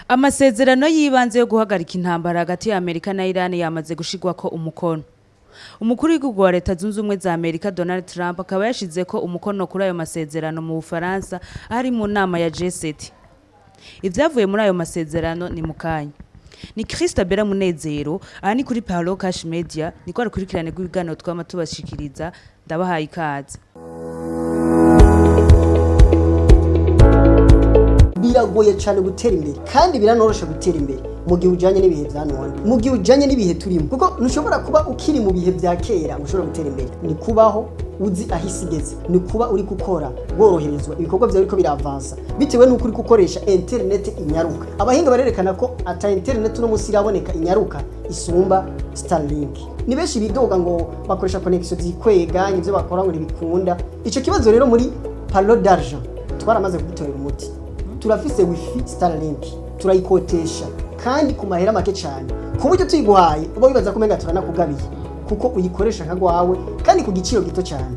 Amasezerano y'ibanze yo guhagarika intambara hagati ya Amerika na Iran yamaze gushirwako umukono. Umukuru w'igihugu wa Leta Zunze Ubumwe za Amerika Donald Trump akaba yashizeko umukono kuri ayo masezerano mu Bufaransa ari mu nama ya G7. Ivyavuye muri ayo masezerano ni mukanya. Ni Christabella Munezero, aha ni kuri Parlo Cash Media, niko rukurikirane rw'ibiganiro twama tubashikiriza, ndabahaye ikaze. Biragoye cyane gutera imbere kandi biranorosha gutera imbere mu gihe ujyanye n'ibihe bya none, mu gihe ujyanye n'ibihe turimo, kuko ntushobora kuba ukiri mu bihe bya kera ngo ushobore gutera imbere. Ni kubaho uzi aho isi igeze, ni kuba uri gukora woroherezwa, ibikorwa byawe biriko biravansa bitewe n'uko uri gukoresha interineti inyaruka. Abahinga barerekana ko ata interineti uno munsi iraboneka inyaruka isumba Starlink. Ni benshi bidoga ngo bakoresha connection zikwega, ivyo bakora ngo ntibikunda. Ico kibazo rero muri Palo d'Argent twaramaze kugitorera umuti. Turafise wifi Starlink, turayikotesha kandi ku mahera make cyane, ku buryo tuyiguhaye uba wibaza ko umenga turanakugabiye, kuko uyikoresha nka gwawe kandi ku giciro gito cyane.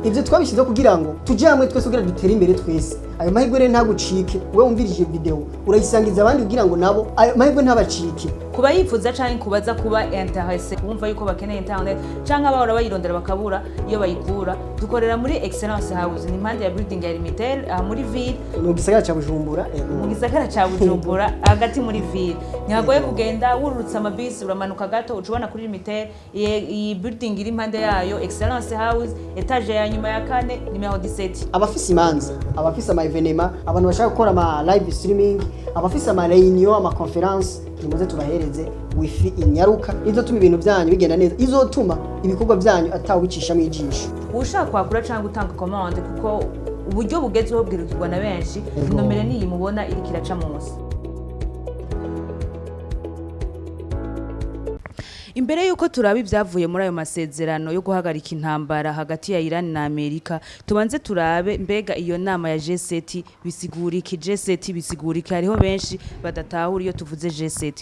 Ibyo twabishyizeho kugira ngo tujye hamwe twese kugira dutere imbere twese. Ayo mahirwe rero ntagucike. Wowe wumvirije video urayisangiza abandi kugira ngo nabo ayo mahirwe ntabacike. Kuba yifuza canke kubaza kuba intéressé, kumva yuko bakeneye internet canke abahora bayirondera bakabura iyo bayikura, dukorera muri Excellence House, ni impande ya building ya Limitel, aha muri ville. Mu gisagara ca Bujumbura. Mu gisagara ca Bujumbura hagati muri ville, ntihagoye kugenda. Wururutse amabisi uramanuka gato uca ubona kuri Limitel, iyi building iri impande yayo, Excellence House, étage ya nyuma ya kane, numéro 17. Abafise imanza, abafise ama événements, abantu bashaka gukora ama live streaming, abafise ama réunion, ama conférence, nimuze tubahereze wifi inyaruka izotuma ibintu byanyu bigenda neza, izotuma ibikorwa byanyu atawicishamo ijisho. Ushaka kwakura cyangwa gutanga commande, kuko uburyo bugezweho bwirukirwa na benshi, nomero niyi mubona iriko iraca munsi. Imbere y'uko turaba ibyavuye muri ayo masezerano yo guhagarika intambara hagati ya Iran na Amerika, tubanze turabe mbega iyo nama ya G7 bisigura iki? G7 bisigura iki? Hariho benshi badatahura iyo tuvuze G7.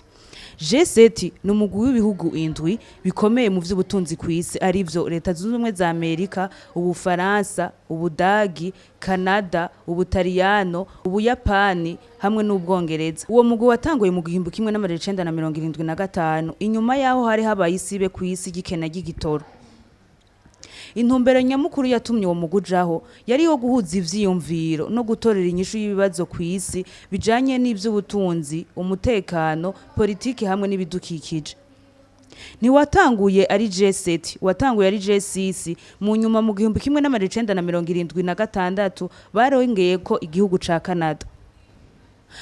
G7 ni umugwi w'ibihugu indwi bikomeye mu vy'ubutunzi ku isi, arivyo Leta Zunze Ubumwe za Amerika, Ubufaransa, Ubudagi, Kanada, Ubutaliyano, Ubuyapani hamwe n'Ubwongereza. Uwo mugwi watanguye mu 1975, inyuma yaho hari habaye isibe ku isi ry'ikena ry'igitoro. Intumbero nyamukuru yatumye uwo mugwi ujaho yari iyo guhuza ivyiyumviro no gutorera inyishu y'ibibazo ku isi bijanye n'ivy'ubutunzi, umutekano, politiki hamwe n'ibidukikije. Ntiwatanguye ari G7, watanguye ari G6. Mu nyuma mu 1976 barongeye ko igihugu ca Canada.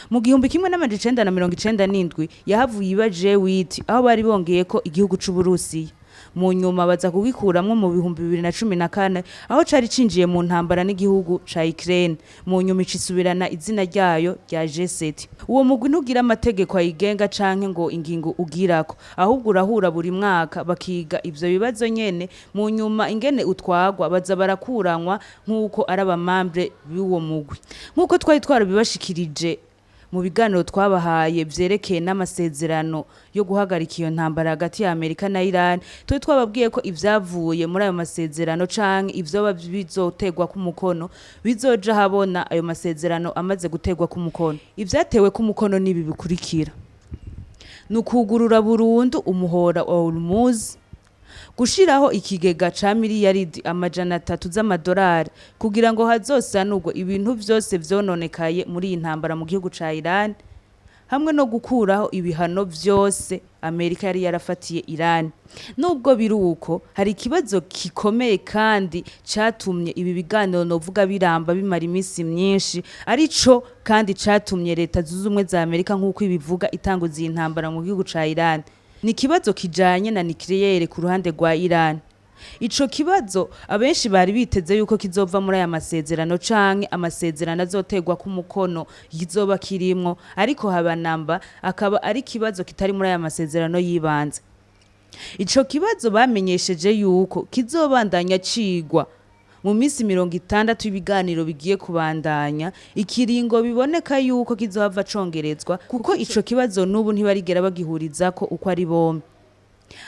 Mu 1997 yahavuye iba G8, aho bari bongeye ko igihugu c'Uburusiya. Mu nyuma baza kugikuramwo mu 2014, aho cari cinjiye mu ntambara n'igihugu ca Ukraine. Mu nyuma icisubirana izina ryayo rya G7. Uwo mugwi ntugira amategeko ayigenga canke ngo ingingo ugirako, ahubwo urahura buri mwaka bakiga ivyo bibazo nyene. Mu nyuma ingene utwagwa baza barakuranwa nk'uko ari aba membres b'uwo mugwi. Nk'uko twari twarabibashikirije mu biganiro twabahaye vyerekeye n'amasezerano yo guhagarika iyo ntambara hagati ya Amerika na Iran, twe twababwiye ko ivyavuye muri ayo masezerano canke ivyoba bizoterwa ku mukono bizoja habona ayo masezerano amaze guterwa ku mukono. Ivyatewe ku mukono nibi bikurikira: ni ukugurura burundu umuhora wa Hormuz, gushiraho ikigega ca miliyaridi 300 z'amadolari kugira ngo hazosanurwe ibintu vyose vyononekaye muri iyi ntambara mu gihugu ca Iran, hamwe no gukuraho ibihano vyose Amerika yari yarafatiye Iran. Nubwo biri uko, hari ikibazo gikomeye kandi catumye ibi biganiro novuga biramba, bimara iminsi myinshi, arico kandi catumye Leta Zunze Ubumwe za Amerika, nk'uko ibivuga, itanguza iyi ntambara mu gihugu ca Iran. Ni ikibazo kijanye na nucléaire ku ruhande rwa Iran. Ico kibazo abenshi bari biteze yuko kizova muri aya masezerano canke amasezerano azoterwa ku mukono kizoba kirimwo, ariko habanamba akaba ari ikibazo kitari muri aya masezerano y'ibanze. Ico kibazo bamenyesheje yuko kizobandanya cigwa mu minsi 60 y'ibiganiro bigiye kubandanya, ikiringo biboneka yuko kizohava congerezwa, kuko ico kibazo n'ubu ntibarigera bagihurizako uko ari bombi.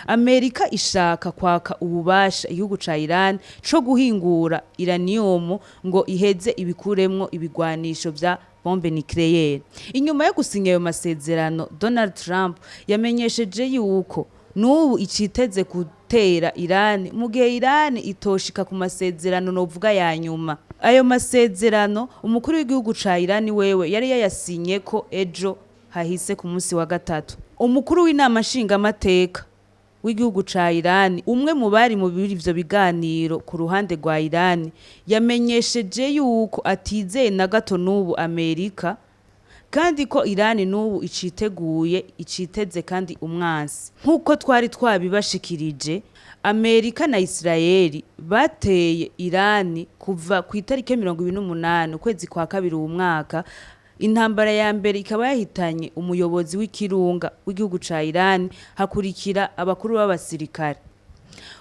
Amerika ishaka kwaka ububasha igihugu ca Iran co guhingura uranium ngo iheze ibikuremwo ibigwanisho vya bombe nucléaire. Inyuma yo gusinya ayo masezerano, Donald Trump yamenyesheje yuko n'ubu iciteze gutera Iran mu gihe Iran itoshika ku masezerano novuga ya nyuma. Ayo masezerano umukuru w'igihugu ca Iran wewe yari yayasinye ko ejo hahise ku munsi wa gatatu. Umukuru w'inama nshingamateka w'igihugu ca Iran, umwe mu bari mu biri ivyo biganiro ku ruhande rwa Iran, yamenyesheje yuko atizeye na gato n'ubu Amerika, kandi ko Iran n'ubu iciteguye, iciteze kandi umwansi. Nk'uko twari twabibashikirije, Amerika na Israeli bateye Iran kuva ku itariki 28 ukwezi kwa kabiri uwu mwaka. Intambara ya mbere ikaba yahitanye umuyobozi w'ikirunga w'igihugu ca Iran, hakurikira abakuru b'abasirikare.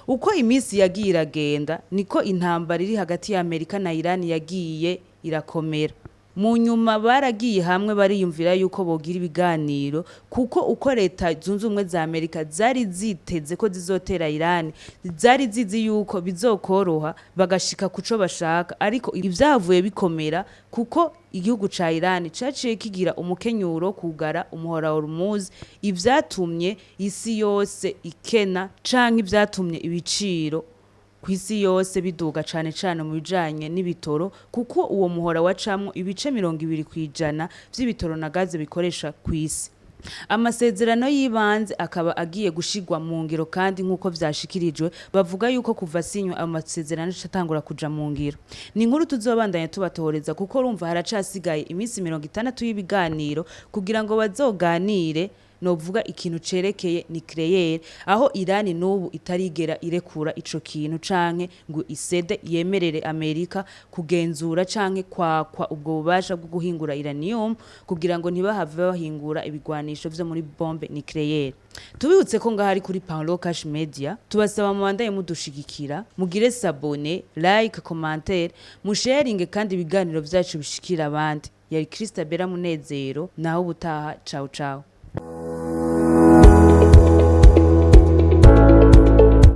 Uko iminsi yagiye iragenda, niko intambara iri hagati ya Amerika na Iran yagiye irakomera. Mu nyuma baragiye hamwe bariyumvira yuko bogira ibiganiro, kuko uko Leta Zunze Ubumwe za Amerika zari ziteze ko zizotera Iran, zari zizi yuko bizokoroha bagashika kuco bashaka, ariko ivyavuye bikomera kuko igihugu ca Iran caciye kigira umukenyuro kugara umuhora wa Hormuz, ivyatumye isi yose ikena canke ivyatumye ibiciro kw'isi yose biduga, cane cane mu bijanye n'ibitoro, kuko uwo muhora wacamwo ibice 20% vy'ibitoro na gaze bikoresha kw'isi. Amasezerano y'ibanze akaba agiye gushigwa mu ngiro, kandi nk'uko vyashikirijwe bavuga yuko kuva sinywa ayo masezerano atangura kuja mu ngiro. Ni inkuru tuzobandanya tubatohoreza, kuko urumva haracasigaye iminsi 60 y'ibiganiro kugira ngo bazoganire novuga ikintu cerekeye nucléaire, aho Iran n'ubu itarigera irekura ico kintu canke ngo isede yemerere Amerika kugenzura canke kwakwa ubwo bubasha bwo guhingura uranium, kugira ngo ntibahave bahingura ibigwanisho vyo muri bombe nucléaire. Tubibutse ko ngaho ari kuri Paulo Cash Media. Tubasaba mubandaye mudushigikira, mugire s'abonner, like, commentaire, musharinge kandi ibiganiro vyacu bishikira abandi. Yari Christabella Munezero, naho ubutaha. Ciao ciao.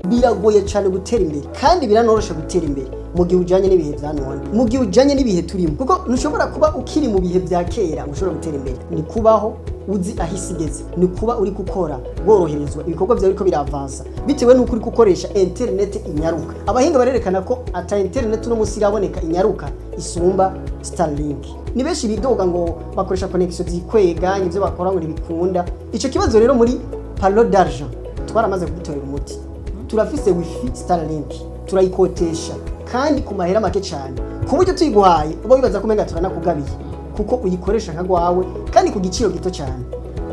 Biragoye cyane gutera imbere, kandi biranoroshe gutera imbere mu gihe ujanye n'ibihe vya none, mu gihe ujanye n'ibihe turimo, kuko ntushobora kuba ukiri mu bihe vya kera ngo ushobore gutera imbere. Ni kubaho uzi aho isi igeze, ni kuba uri gukora woroherezwa, ibikorwa byawe biriko biravansa bitewe n'uko uri gukoresha internet inyaruka. Abahinga barerekana ko ata internet uno munsi iraboneka inyaruka isumba Starlink. Ni benshi bidoga ngo bakoresha connection zikwega, ivyo bakora ngo ntibikunda. Ico kibazo rero muri Palo d'Argent twaramaze kugitorera umuti. Turafise wifi Starlink, turayikotesha kandi ku mahera make cyane, ku buryo tuyiguhaye uba wibaza ko umenga turanakugabiye, kuko uyikoresha nka gwawe kandi ku giciro gito cyane.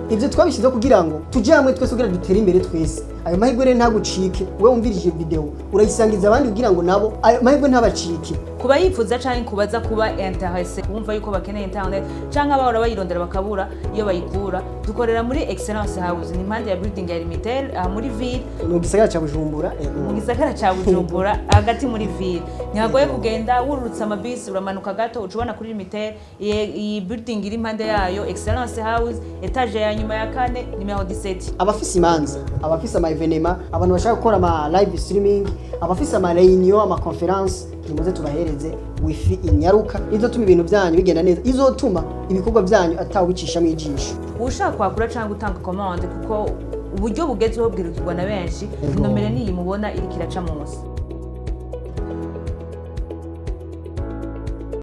Ibyo twabishyizeho kugira ngo tujye hamwe twese kugira dutere imbere twese. Ayo mahirwe rero ntagucike. Wowe wumvirije video, urayisangiza abandi kugira ngo nabo ayo mahirwe ntabacike. Kuba yifuza canke kubaza kuba intéressé, kumva yuko bakeneye internet canke abahora bayirondera bakabura iyo bayikura, dukorera muri Excellence House, ni impande ya building ya Limitel, aha muri ville. Mu gisagara ca Bujumbura, ego. Mu gisagara ca Bujumbura hagati muri ville, ntihagoye kugenda. Wururutse amabisi, uramanuka gato uca ubona kuri Limitel, iyi building iri impande yayo, Excellence House, étage ya nyuma ya kane, numéro 17. Abafise imanza, abafise ama événements, abantu bashaka gukora ama live streaming, abafise ama réunion, ama conférence, nimuze tubahereze wifi inyaruka izotuma ibintu byanyu bigenda neza, izotuma ibikorwa byanyu atawicishamo ijisho. Ushaka kwakura cyangwa gutanga commande, kuko uburyo bugezweho bwirukirwa na benshi, Ego. nomero niyi mubona iriko iraca munsi.